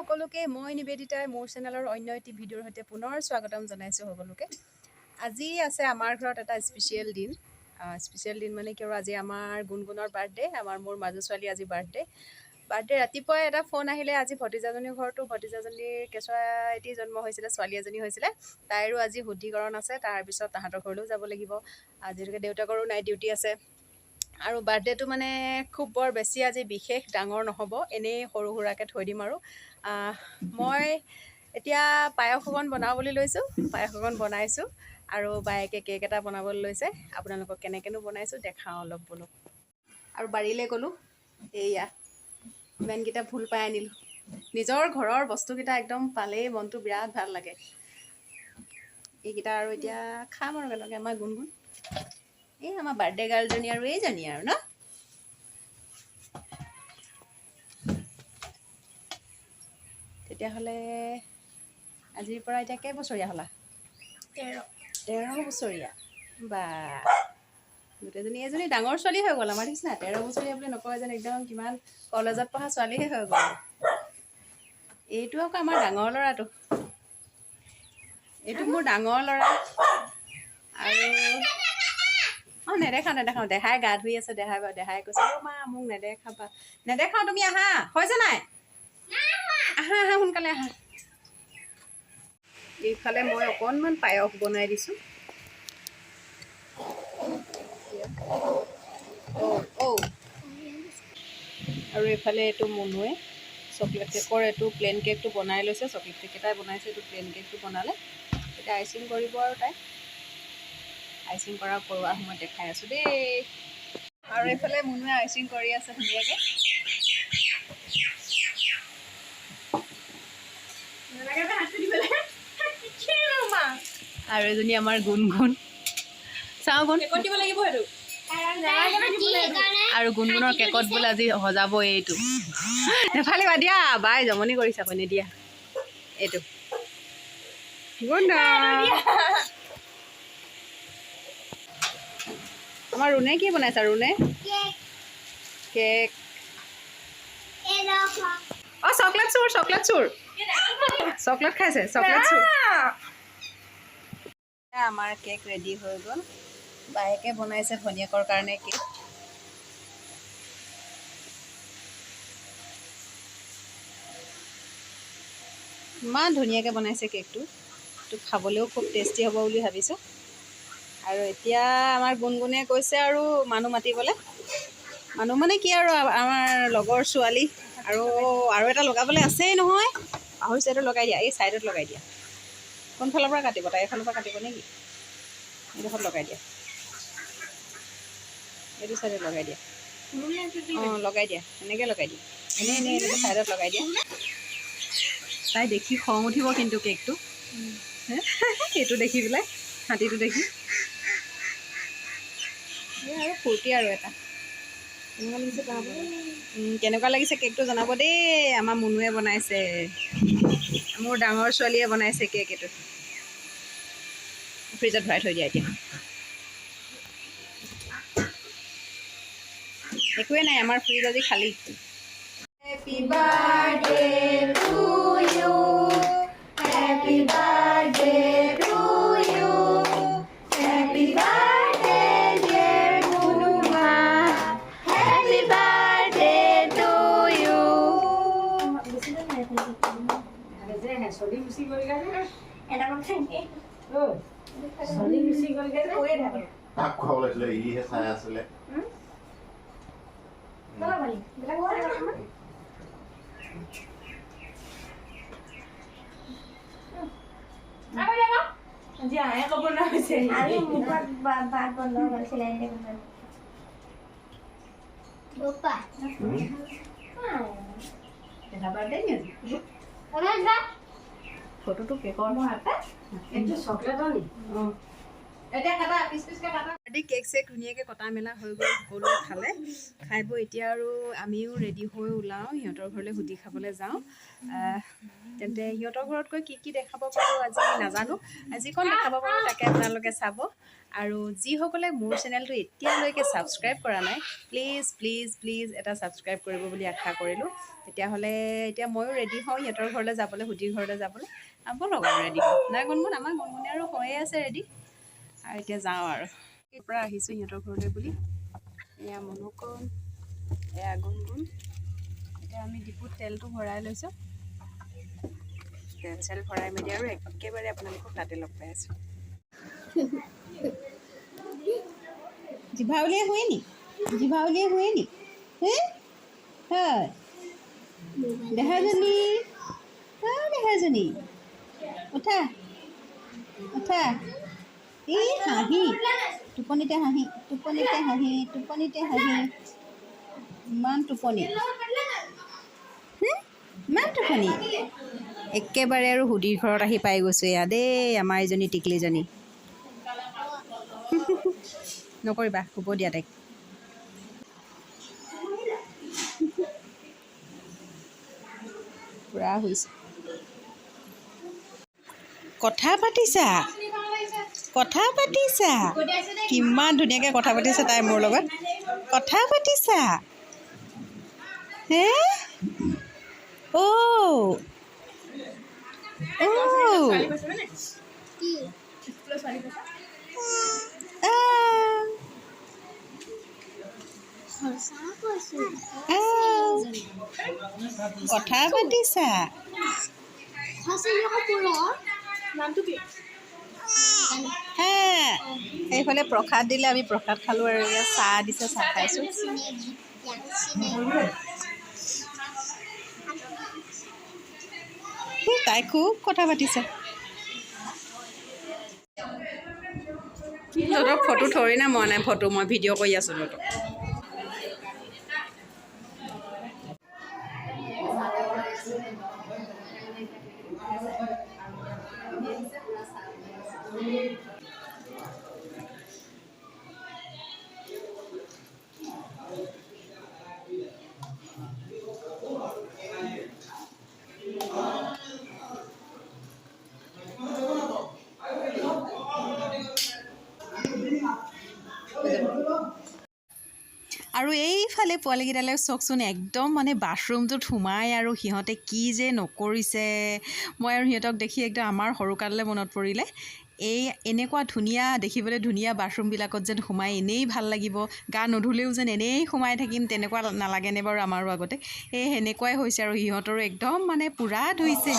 সকলোকে মই নিবেদিতাই মোৰ চেনেলৰ অন্য এটি ভিডিঅ'ৰ সৈতে পুনৰ স্বাগতম জনাইছোঁ সকলোকে। আজি আছে আমাৰ ঘৰত এটা স্পেচিয়েল দিন। স্পেচিয়েল দিন মানে কি আৰু আজি আমাৰ গুণগুণৰ বাৰ্থডে, আমাৰ মোৰ মাজু ছোৱালী আজি বাৰ্থডে। ৰাতিপুৱাই এটা ফোন আহিলে, আজি ভতিজাজনীৰ ঘৰতো ভতিজাজনীৰ কেঁচুৱা এটি জন্ম হৈছিলে, ছোৱালী এজনী হৈছিলে, তাইৰো আজি শুদ্ধিকৰণ আছে। তাৰপিছত তাহাঁতৰ ঘৰলৈও যাব লাগিব, যিহেতুকে দেউতাকৰো নাইট ডিউটি আছে। আৰু বাৰ্থডেটো মানে খুব বৰ বেছি আজি বিশেষ ডাঙৰ নহ'ব, এনেই সৰু সুৰাকৈ থৈ দিম আৰু। মই এতিয়া পায়স অকণ বনাওঁ বুলি লৈছোঁ, পায়স অকণ বনাইছোঁ আৰু বায়েকে কেক এটা বনাবলৈ লৈছে। আপোনালোকক কেনেকৈনো বনাইছোঁ দেখাওঁ অলপ বোলো। আৰু বাৰীলৈ গ'লোঁ, এইয়া ইমানকেইটা ফুল পাই আনিলোঁ। নিজৰ ঘৰৰ বস্তুকেইটা একদম পালেই মনটো বিৰাট ভাল লাগে। এইকেইটা আৰু এতিয়া খাম আৰু একেলগে। আমাৰ গুণগুণ, এই আমাৰ বাৰ্থডে গাৰ্লজনী আৰু এইজনী আৰু ন। তেতিয়াহ'লে আজিৰ পৰা এতিয়া কেইবছৰীয়া হ'লা? 13 বছৰীয়া। বা গোটেইজনী, এজনী ডাঙৰ ছোৱালী হৈ গ'ল আমাৰ নিচিনা। 13 বছৰীয়া বুলি নকয় যেন, একদম কিমান কলেজত পঢ়া ছোৱালীহে হৈ গ'ল। এইটো আকৌ আমাৰ ডাঙৰ ল'ৰাটো, এইটো মোৰ ডাঙৰ ল'ৰা। আৰু অঁ নেদেখাওঁ নেদেখাওঁ, দেহাই গা ধুই আছে। দেহাই দেহাই কৈছে, অ' মা মোক নেদেখাবা, নেদেখাওঁ, তুমি আহা। হৈছে নাই? আহা আহা সোনকালে আহা। এইফালে মই অকণমান পায়স বনাই দিছোঁ। আৰু এইফালে এইটো মুনুৱে চকলেট কেকৰ এইটো প্লেইন কেকটো বনাই লৈছে। চকলেট কেক এটাই বনাইছে, এইটো প্লেইন কেকটো বনালে। এতিয়া আইচিং কৰিব আৰু তাই আইচিং কৰোৱাৰ সময়ত দেখাই আছোঁ দেই। আৰু এইফালে মুনুৱে আইচিং কৰি আছে ধুনীয়াকৈ। আৰু এজনী আমাৰ গুণগুণ, চাওঁ গুণ আৰু গুণগুণৰ কেকত বোলে আজি সজাব এইটো। নেফালিবা দিয়া, বাই জমনি কৰিছে আকৌ, নিদিয়া এইটো। গুণ আমাৰ ৰুণে কি বনাইছা? ৰুণে কেক। অঁ চকলেট চুৰ, চকলেট চুৰ, চকলেট খাইছে, চকলেট চুৰ। আমাৰ কেক ৰেডি হৈ গ'ল। বায়েকে বনাইছে ভনীয়েকৰ কাৰণে কেক। ইমান ধুনীয়াকৈ বনাইছে কেকটো, এইটো খাবলৈও খুব টেষ্টি হ'ব বুলি ভাবিছোঁ। আৰু এতিয়া আমাৰ গুণগুণে কৈছে আৰু মানুহ মাতিবলৈ। মানুহ মানে কি আৰু আমাৰ লগৰ ছোৱালী। আৰু আৰু এটা লগাবলৈ আছেই নহয়, পাহৰিছে। এইটো লগাই দিয়া, এই ছাইডত লগাই দিয়া। কোনফালৰ পৰা কাটিব? তাই এইফালৰ পৰা কাটিব নেকি? এইডোখৰত লগাই দিয়া, এইটো ছাইডত লগাই দিয়া। অঁ লগাই দিয়া, এনেকৈ লগাই দিয়া, এনেই এনেই এনেকৈ ছাইডত লগাই দিয়া। তাই দেখি খং উঠিব কিন্তু কেকটো, সেইটো দেখি পেলাই, হাতীটো দেখি। আৰু ফূৰ্তি আৰু এটা। কেনেকুৱা লাগিছে জনাব, কেনেকুৱা লাগিছে কেকটো জনাব দেই। আমাৰ মুনুৱে বনাইছে, মোৰ ডাঙৰ ছোৱালীয়ে বনাইছে কেক এইটো। ফ্ৰিজত ভৰাই থৈ দিয়া এতিয়া। একোৱে নাই, আমাৰ ফ্ৰিজ আজি খালী। Happy birthday to you, happy birthday to you, happy birthday dear Munuma, happy birthday to you. তাক খুৱাব লাগিছিলে, ইহে চাই আছিলে। ফটোটো কেকৰ। কেক চেক ধুনীয়াকৈ কটা মেলা হৈ গ'ল, সকলোৱে খালে। খাই বৈ এতিয়া আৰু আমিও ৰেডি হৈ ওলাওঁ, সিহঁতৰ ঘৰলৈ সুধি খাবলৈ যাওঁ। তেন্তে সিহঁতৰ ঘৰত গৈ কি কি দেখাব পাৰোঁ আজি নাজানো, যিকণ দেখাব পাৰোঁ তাকে আপোনালোকে চাব। আৰু যিসকলে মোৰ চেনেলটো এতিয়ালৈকে ছাবস্ক্ৰাইব কৰা নাই, প্লিজ প্লিজ প্লিজ এটা ছাবস্ক্ৰাইব কৰিব বুলি আশা কৰিলোঁ। তেতিয়াহ'লে এতিয়া ময়ো ৰেডি হওঁ সিহঁতৰ ঘৰলৈ যাবলৈ, সুধিৰ ঘৰলৈ যাবলৈ। ব'লক আৰু ৰেডি হওঁ। নাই গুণগুণ, আমাৰ গুণগুণে আৰু হৈয়ে আছে ৰেডি। আৰু এতিয়া যাওঁ আৰু পৰা আহিছোঁ সিহঁতৰ ঘৰলৈ বুলি। এয়া মনুকণ, এয়া গুণগুণ। এতিয়া আমি ডিপুত তেলটো ভৰাই লৈছোঁ। তেল চেল ভৰাই মেলি আৰু একেবাৰে আপোনালোকক তাতে লগ পাই আছোঁ। জিভা উলিয়াই শুৱে নি? জিভা উলিয়াই শুৱে নি? হে হয় দেহাজনী, অ দেহাজনী, উঠা উঠা। এই হাঁহি, টোপনিতে হাঁহি, টোপনিতে হাঁহি, টোপনিতে হাঁহি। ইমান টোপনি, ইমান টোপনি। একেবাৰে আৰু সুধীৰ ঘৰত আহি পাই গৈছোঁ। এয়া দেই আমাৰ এইজনী টিকলিজনী। নকৰিবা, শুব দিয়া তাইক। পূৰা শুইছে। কথা পাতিছা, কথা পাতিছা, কিমান ধুনীয়াকৈ কথা পাতিছে তাই মোৰ লগত। কথা পাতিছা হে? অ' অ' কথা পাতিছা। এইফালে প্ৰসাদ দিলে, আমি প্ৰসাদ খালোঁ। আৰু এয়া চাহ দিছে, চাহ খাইছোঁ। তাই খুব কথা পাতিছে। তহঁতক ফটো থৰি না, মই নাই ফটো, মই ভিডিঅ' কৰি আছোঁ তহঁতক। আৰু এইফালে পোৱালিকেইটালৈ চাওকচোন, একদম মানে বাথৰুমটোত সোমাই আৰু সিহঁতে কি যে নকৰিছে। মই আৰু সিহঁতক দেখি একদম আমাৰ সৰুকাললৈ মনত পৰিলে। এই এনেকুৱা ধুনীয়া দেখিবলৈ ধুনীয়া বাথৰুমবিলাকত যেন সোমাই এনেই ভাল লাগিব, গা নুধুলেও যেন এনেই সোমাই থাকিম, তেনেকুৱা নালাগেনে বাৰু আমাৰো আগতে? এই সেনেকুৱাই হৈছে আৰু সিহঁতৰো একদম মানে পূৰা ধুইছে।